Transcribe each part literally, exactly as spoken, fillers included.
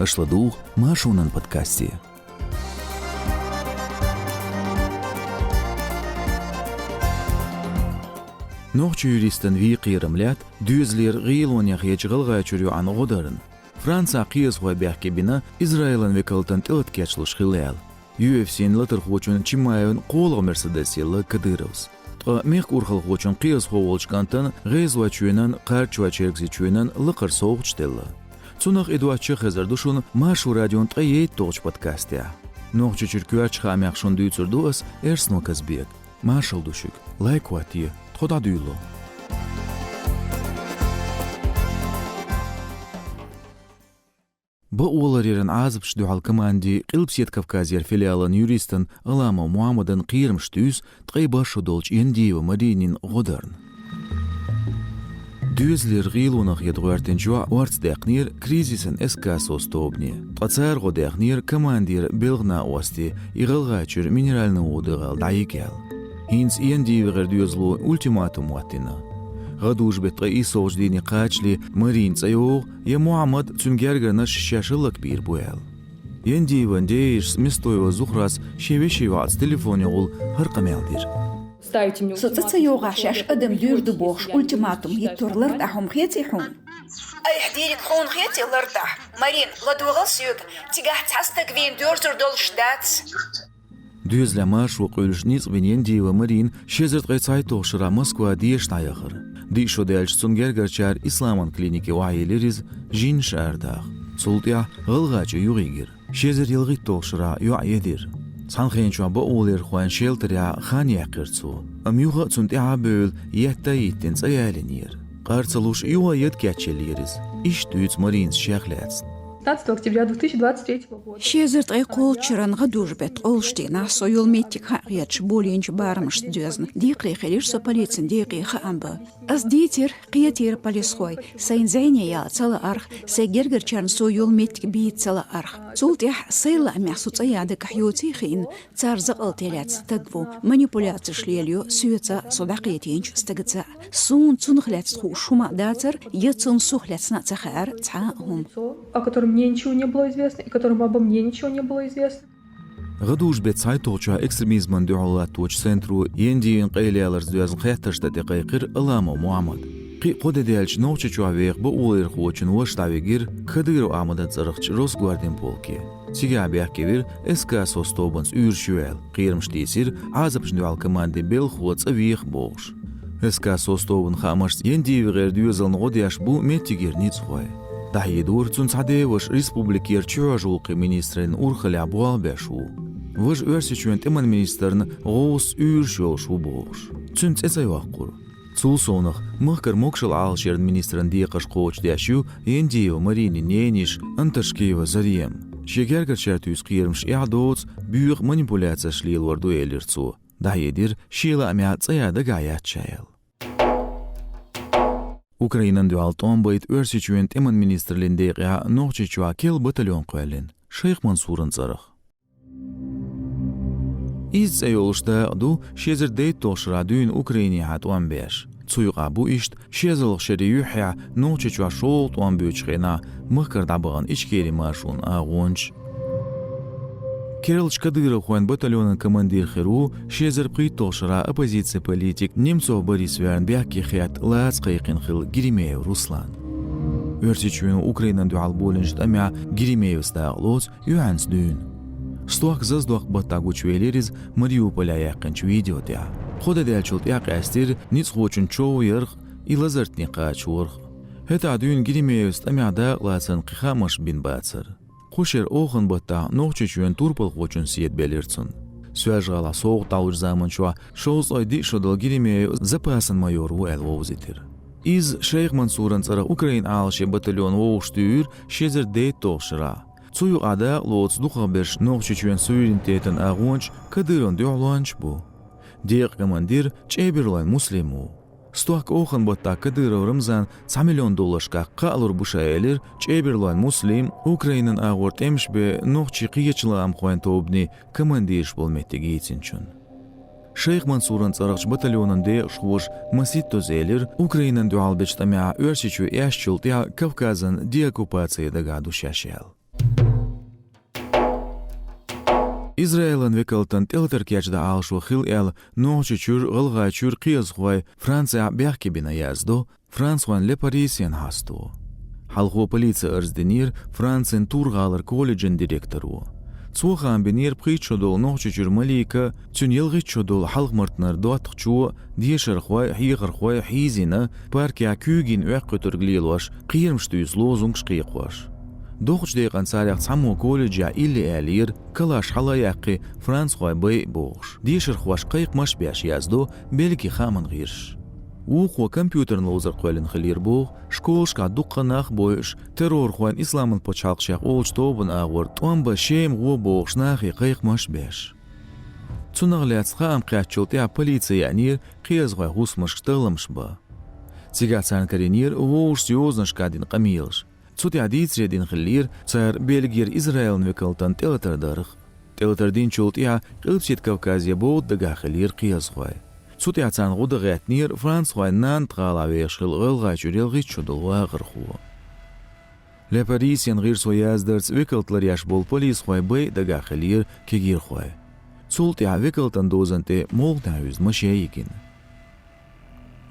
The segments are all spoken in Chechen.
Аша ладугӀу Маршонан подкасте. Нохчийн юристан вий кхерам лаьтта доьзалера гӀелонехь хетачу ГӀалгӀайчуьра йоӀана гӀо дарна. Францехь кхиазхой бехке бина Израилан векалтана тӀелата кечлуш хилла аьлла. Ю эф си-н латархочун Чимаевн кхоалгӀа Мерседес елла Кадыровс. Ткъа мехкан урхалхочун кхиазхо волчу кӀантана ГӀезойчоьнан, Кхарачойчергазийчоьнан лакхара совгӀаташ делла. Цунах и доцчу хезар ду шуна Маршо радион ткъе ейтталгӀачу подкастехь. Нохчийчуьра коьртачу хаамех шуна дуьйцур ду ас, Эрсно Казбек. Маршалла ду шуьга. Лайк хӀоттае, тхо дӀадуьйлало. Бакъоларъяран Ӏазапашна дуьхьал командин Къилбаседа Кавказера филиалан юристан Аламов Мухьаммадан кхерамаш туьйсу ткъе бархӀ шо долчу Яндиева Маринин гӀо дарна. Доьзалера гӀелонах хета гӀоьртинчу йоӀа орца даьккхинера кризисан эс ка сос тобане, ткъа цара гӀо даьхнера командера белхан накъостий, и ГӀалгӀайчуьра минеральни вода гӀала дӀайига аьлла. ХӀинца Яндиевгара доьзало ультиматум хӀоттийна. ГӀадужу-беттан ткъе иссалгӀачу дийне кхачале Марина цӀа йогӀу, я Мухьаммад, цуьнан гергарнаш шаьш лакбийр бу аьлла. Яндиеван дейишас Местоева Зухрас шен вешин йоӀаца телефонехула хӀара къамел дира. Со цӀа ца йогӀахь, шаьш адам дуьйр ду бохуш ультиматум хӀиттор лардахь хӀума хетий хьуна? Айхьа дийриг хьуна хетий лардахь? Марин, ладогӀал соьга, цигахь цхьа стаг вийна доьрзур долуш дац. Доьзалехь Маршо къуьйлуш ницкъ бина Яндиева Марина ши эзар ткъе цхьайтталгӀачу шарахь Москва деша дӀаяхара. Диъ шо даьлча цунна гергарчара Исламан клинике охьайиллира иза, жинаш арадаха. Цул тӀаьхьа ГӀалгӀайчу юхайигира. Ши эзар ялхитталгӀачу шарахь йоӀ едира. Цхьана хенчохь бакъоларъярхойн шелтарехь хан яьккхира цо, амма юха а цунна тӀаьхьа а бевлла, етта а йиттина, цӀа ялийнера. Къар ца луш, юха а яд кечъеллера иза. Иштта дуьйцу Маринас шех лаьцна. Пятнадцатого октября две тысячи двадцать третьего года. Ши эзар ткъе кхоалгӀачу шеран ГӀадужу-беттан Ӏолуш дийнахь со йолу меттиг хаа хетачу болийнчу барамашца доьзна, декхаре хилира со полицин декъе хаам бан. Ас дийцира, кхетийра полисхой, сайн зӀене яла ца лаарх, сайн гергарчарна со йолу меттиг бийца ца лаарх. Цул тӀаьхьа сайн лаамехь со цӀа ян дагахь йоций хиъна, цара закъалтий лаьцна стаг ву, манипуляцеш лелайо соьца, со дӀакхетийначу стагаца. Суна цунах лаьцна хууш хӀума а дацара, я цунна сох лаьцна а ца хаьара цхьа а хӀума. О котором мне ничего не было известно, и которому обо мне ничего не было известно. ГӀадужу-беттан цхьайтталгӀачохь экстремизмана дуьхьал латточу центро Яндиевн къайлаяларца доьзна хеттаршна тӀе кхайкхира Аламов Мухьаммад. Кхин а кхо де даьлча Нохчийчохь веха бакъоларъярхочун ваша дӀавигира Кадыров Ахьмадан цӀарахчу Росгвардин полке. Цигахь бехке вира эс ка сос тобанца уьйраш ю аьлла, кхерамаш тийсира, Ӏазапашна дуьхьал командин белхахо цӀа веха бохуш. Эс ка сос тобанан хаамашца, Яндиевгара доьзална гӀо деш бу меттигера ницкъахой. ДӀахьедора, цуьнан цхьа деваша республикера чоьхьарчу гӀуллакхийн министраллин урхаллехь болх беш ву. Важа Оьрсийчоьнан тӀеман министрна гӀовс уьйраш йолуш ву бохуш. Цуьнан цӀе ца йоккхура. Цул совнах, махкара могашалла Ӏалашъяран министран декхарш кхочушдеш ю Яндиева Маринин ненайиша Анташкиева Зарема. Шен гергарчара туьйсу кхерамаш эхь доцу, боьха манипуляцеш лелор ду, элира цо. ДӀахьедира, шен лаамехь цӀа ян дагахь яц ша аьлла. Украинана дуьхьал тӀом байта Оьрсийчоьнан тӀеман министраллин декъехь Нохчийчохь керла батальон кхоьллина, Шайх Мансуран цӀарах. Изза цӀе йолуш дакъа ду ши эзар дейтталгӀачу шарахь дуьйна Украинехьа тӀом беш. Цу юкъахь бу иштта ши эзарлагӀчу шеран юьххьехь Нохчийчохь шолгӀа тӀом буьйцучу хенахь махкара дӀабахана Ичкерин маршонан агӀончаш. Керлачу кадыровхойн батальонан командир хир ву ши эзар пхийтталгӀачу шарахь оппозицин политик Немцов Борис верна бехке хетта лаца кхайкхина хилла Геремеев Руслан. Оьрсийчоьно Украинана дуьхьал болийначу тӀамехь Геремеевс дакъа лоцу юьхьанца дуьйна. Стохка заздоккху баттахь гучувелира иза Мариуполехь яьккхинчу видео тӀехь. Кхо де даьллачул тӀаьхьа къаьстира ницкъахочун чов ярх, и лазартне кхачорх. ХӀетахь дуьйна Геремеевс тӀамехь дакъа лацарна кхин хаамаш бина бацара. Кху шеран охан баттахь Нохчийчоьнан турпалхочун седа белира цунна. Соьлжа-ГӀалахь совгӀат дӀалучу заманчохь шовзткъе диъ шо долу Геремеев запасан майор ву аьлла вовзийтира. Иза Шайх Мансуран цӀарах Украинан Ӏалашъяран батальон вовшахтуьйхира ши эзар дейтталгӀачу шарахь. Цу юкъахь дакъа лоцу дукхахберш Нохчийчоьнан суверенитетан агӀончаш Кадыровн дуьхьалончаш бу. Декъан командир ЧӀеберлойн Муслим ву. Стохка охан баттахь Кадыров Рамзана цхьа миллион долларшкахь кхаалур бу ша, элира ЧӀеберлойн Муслима, Украинан агӀор тӀемаш бен нохчийн кхечу лаамхойн тобанийн командираш болу меттиг йийцинчунна. Шайх Мансуран цӀарахчу батальонан декъашхоша масийттаза элира, Украинана дуьхьал бечу тӀамехь Оьрсийчоь эшначул тӀаьхьа Кавказан деоккупаци дагахь ду шаьш аьлла. Израилан векалтан тӀелатар кечда Ӏалашо хилла аьлла, Нохчийчуьра, ГӀалгӀайчуьра кхиазхой Францехь бехке бина, яздо францхойн Le Parisien хьасто. Хьалхо полице арз динера Францин Тур-гӀалара колледжан директоро. Цо хаам бинера пхийтта шо долу Нохчийчуьра Малика, цуьнан ялхитта шо долу Хьалха-Мартанара доттагӀчо, дешархой, хьехархой хьийзийна, паркехь куьйгана оьккхуьйтург лелош, кхерамаш дуьйцу лозунгаш кхайкхош. Доккхачу декъана царех цхьаммо колледжехь илли аьллера, калаш хьала а яьккхи, францхой байъа бохуш, дешархошка кхайкхамаш а беш, яздо Бельгин хааман гӀирсаша. Вукхо компьютеран ловзар кхоьллина хилира боху, школашкахь дуккха нах а бойуш, террорхойн Исламан пачхьалкх шех олучу тобанан агӀор тӀом бан Шема гӀо бохуш, нахе кхайкхамаш а беш. Цунах лаьцна хаам кхаьчначул тӀаьхьа полице яьӀнера кхиазхойн хӀусамашка талламаш бан. Цигахь царна карийнера вовшашца йозанашкахь дина къамелаш. Цу тӀехь дийцаре дина хиллера цара Бельгера Израилан векалтан тӀелатар дарх. ТӀелатар динчул тӀаьхьа Къилбаседа Кавказе бовда дагахь хиллера кхиазхой. Цу тӀехь царна гӀо дан гӀеттинера францхойн Нант-гӀалахь вехаш хилла ГӀалгӀайчуьра ялхитта шо долу вахархо. Le Parisien гӀирсо яздарца, векалт ларъеш болу полисхой байъа дагахь хиллера кегийрхой. Цул тӀаьхьа векалтан дозан тӀе молханехь юьзна машен йигина.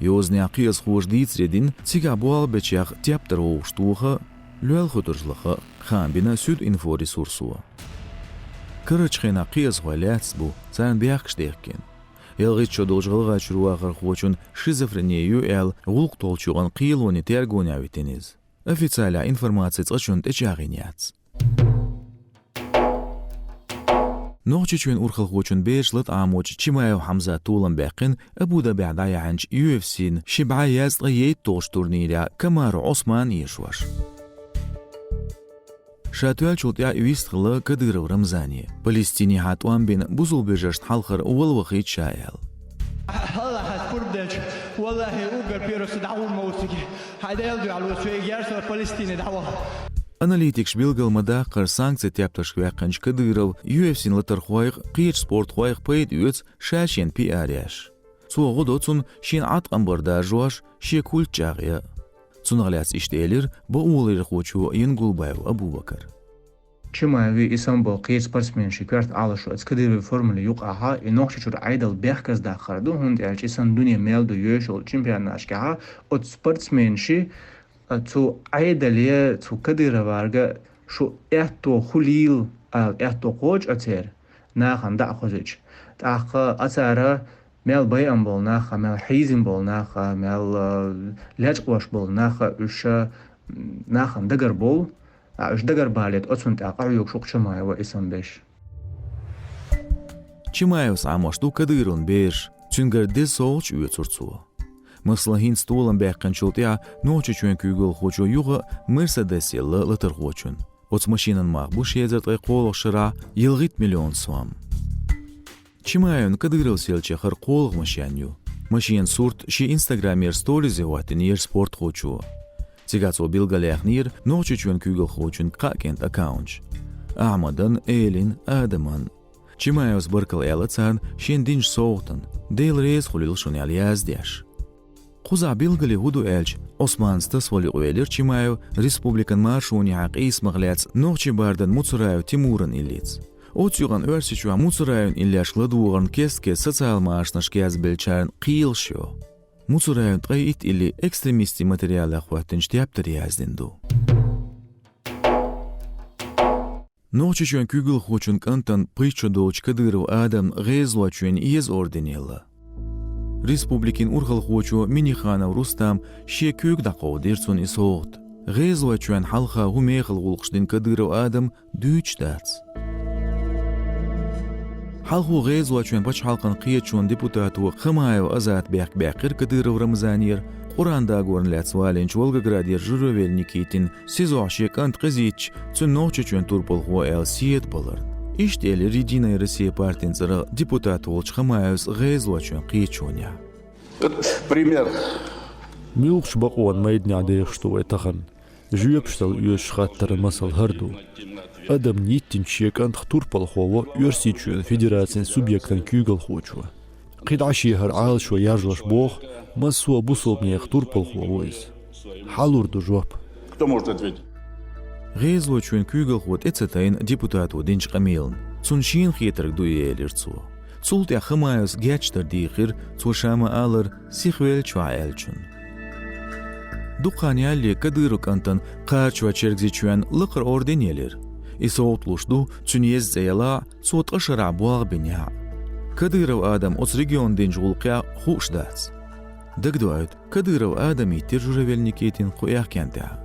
Йозанехь кхиазхоша дийцаре дина цигахь болх бечех тептар вовшахтоха а, лоьлхуьйтурш лаха а, хаам бина Сюд-Инфо ресурсо. Карарчу хенахь кхиазхой лаьцна бу, царна бехкаш дехкина. Ялхитта шо долчу ГӀалгӀайчуьра вахархочун шизофрени ю аьлла, гӀуллакх толлучу юкъан кхелоне тергонехь витина иза. Официалехь информаци цкъачунна тӀечӀагӀйина яц. Нохчийчоьнан урхалхочун бераш лата Ӏамочу Чимаев Хьамзата толам баьккхина Абу-Дабехь дӀаяьхьначу U F C-н ши бӀе езткъе ейтталгӀачу турнирехь Камаров Ӏусман эшош. Ша тоьллачул тӀаьхьа вистхилла Кадыров Рамзане. Палестинехьа тӀом бина бусулба вежаршна хьалхара вала вахийта ша аьлла. Аллахьа спорт делча, валлахьи, уггар первый дӀагӀур ма ву цига. Хьайн Делан дуьхьа лоцу вай герсо Палестине дӀавала. Аналитикаш билгал ма-даккхара, санкцийн тептаршка ваьккхинчу Кадырова U F C-н латархойх а, кхечу спортхойх а пайда оьцу ша шена пиар еш. Цо гӀо до цунна шена Ӏаткъам бар даржош, шен культ чӀагӀъян. Цунах лаьцна иштта элира бакъоларъярхочо Янгулбаев Абубакара. Чимаевн и самбо кхечу спортсменийн коьрта Ӏалашо оцу Кадыровн формули юкъахь и Нохчийчуьра Ӏедал бехказа даккхар ду, хӀунда аьлча и санна дуьне мел ду йоьшуш йолчу чемпионаташкахь оцу спортсменаша, а, цу Ӏедале, цу Кадыровга шу аьтто хуьлийла ала аьтто кхочу оцеран, нахана дӀа а хозуьйтуш. ТӀаккха оцара мел байъина болу нах а, мел хьийзина болу нах а, мел, а, лечкъош болу нах а, уьш, а, нахана дагар болу, а, уьш дагар балийта оцунна тӀехь къахьоьгуш ву-кх Чимаев и самбо беш. Чимаевс Ӏамош ду Кадыровн бераш, цуьнгара деза совгӀаташ оьцура цо. Масала, хӀинца толам баьккхинчул тӀаьхьа Нохчийчоьнан куьйгалхочо юха а Мерседес елла латархочунна. Оцу машенан мах бу ши эзар ткъе кхоалгӀачу шарахь ялхитта миллион сом. Чимаевн Кадыровс еллачех хӀара кхоалгӀа машен ю. Машенан сурт шен Instagram-ера сторизе хӀоттийнера спортхочо. Цигахь цо билгалъяьхнера Нохчийчоьнан куьйгалхочун кхаа кӀентан аккаунташ: Ахьмадан, Элин, Адаман. Чимаевс баркалла аьлла царна шена динчу совгӀатна, Дела реза хуьлийла шуна аьлла яздеш. Кхузахь билггал хӀун ду аьлча, Ӏусманца тасавала юкъавелира Чимаев республикан маршонехьа къийсамах лаьцна нохчийн бардан Муцураев Тимуран иллица. Оцу юкъана Оьрсийчохь Муцураевн иллешка ладогӀарна кест-кеста социал машанашка язбеллачарна кхелаш йо. Муцураевн ткъе итт илли экстремистийн материалех хӀоьттинчу тептаре яздина ду. Нохчийчоьнан куьйгалхочун кӀантана пхийтта шо долчу Кадыров Адамна ГӀезалойчоьнан Еза орден елла. Республикин урхалхочо Минниханов Рустама шен куьйга дӀакховдийра цунна и совгӀат. ГӀезалойчоьнна хьалха хӀун мехала гӀуллакхаш дина Кадыров Адама дуьйцуш дац. Хьалхо ГӀезалойчоьнан пачхьалкхан кхеташонан депутато Хамаев Азата бехк баьккхира Кадыров Рамзанера, Къуръан дагорна лаьцна валийначу Волгоградера Журавель Никитина СИЗО-хь шен кӀант къизийтича, цуьнан Нохчийчоьнан турпалхо аьлла седа паларна. Иштта элира «Единая Россия» партин цӀарах депутат волчу Хамаевс ГӀезалойчоьнан кхеташонехь. Пример. Муьлхачу бакъонан майданехь дехаш ду вай тахана? Жоьпаш дала оьшуш хаттаран масал хӀара ду. Адамна йиттинчу шен кӀантах турпалхо во Оьрсийчоьнан Федерацин субъектан куьйгалхочо. КхидӀа шен хӀара Ӏалашо яржош боху, массо а бусалбанех турпалхо во иза. Хьан лур ду жоп? Кто может ответить? ГӀезалойчоьнан куьйгалхо тӀе ца тайна депутато динчу къамелана, цунна шена хетарг ду и, элира цо. Цул тӀаьхьа Хамаевс гечдар дийхира, цо ша ма-аллара, сихвеллачохь аьллачунна. Дукха хан ялале Кадыров кӀантана Кхарачой-Чергазийчоьнан лакхара орден елира. И совгӀат луш ду, цуьнан еза цӀе ялахь а, цо ткъа шарахь болх бинехь а. Кадыров Адама оцу региона динчу гӀуллакхех хууш дац. Дагадоуьйту, Кадыров Адама йиттира Журавель Никитина кху аьхкенна тӀехь.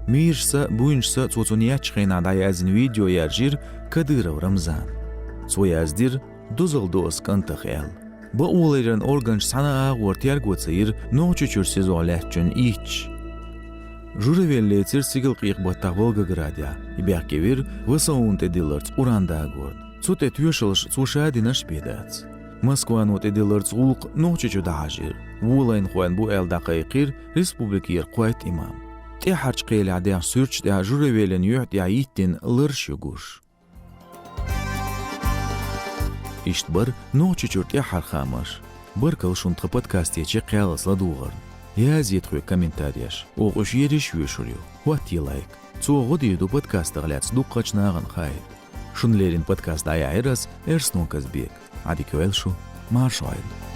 Мийрашца а, буйнашца а цо цунна еттачу хенахь дӀаяздина видео яржийра Кадыров Рамзана. Цо яздира: «Дозалла до ас кӀантах», — аьлла. Бакъоларъяран органаша цхьана а агӀор терго ца йира Нохчийчуьра СИЗО-хь лаьттачунна йитташ. Журавель лецира стигалкъекъа баттахь Волгоградехь, и бехке вира В С У-на тӀедилларца Уран-Дагорна. Цу тӀе тоьшаллаш цо ша динарш а бен дац. Москвано тӀедилларца гӀуллакх Нохчийчу дӀахьажийра. Волайнахойн бу аьлла дӀакхайкхийра республикера кхойтта имам. ТӀаьххьарчу кхелехь даьхначу суьрташ тӀехь Журавелан юьхь тӀехь йиттина лараш ю гуш. Иштта бара Нохчийчуьра тӀаьххьара хаамаш. Баркалла шуна тхан подкасте чекхъяллалц ладугӀарна. Язъе тхоьга комментареш, оха уьш ерриш а йоьшур ю. ХӀоттае лайк. Цо гӀо дийр ду подкастах лаьцна дуккхачу нахана хаийта. Шуна леррина подкаст дӀаяьхьира ас, Эрснон Казбека. Ӏадика йойла шу, марша Ӏойла.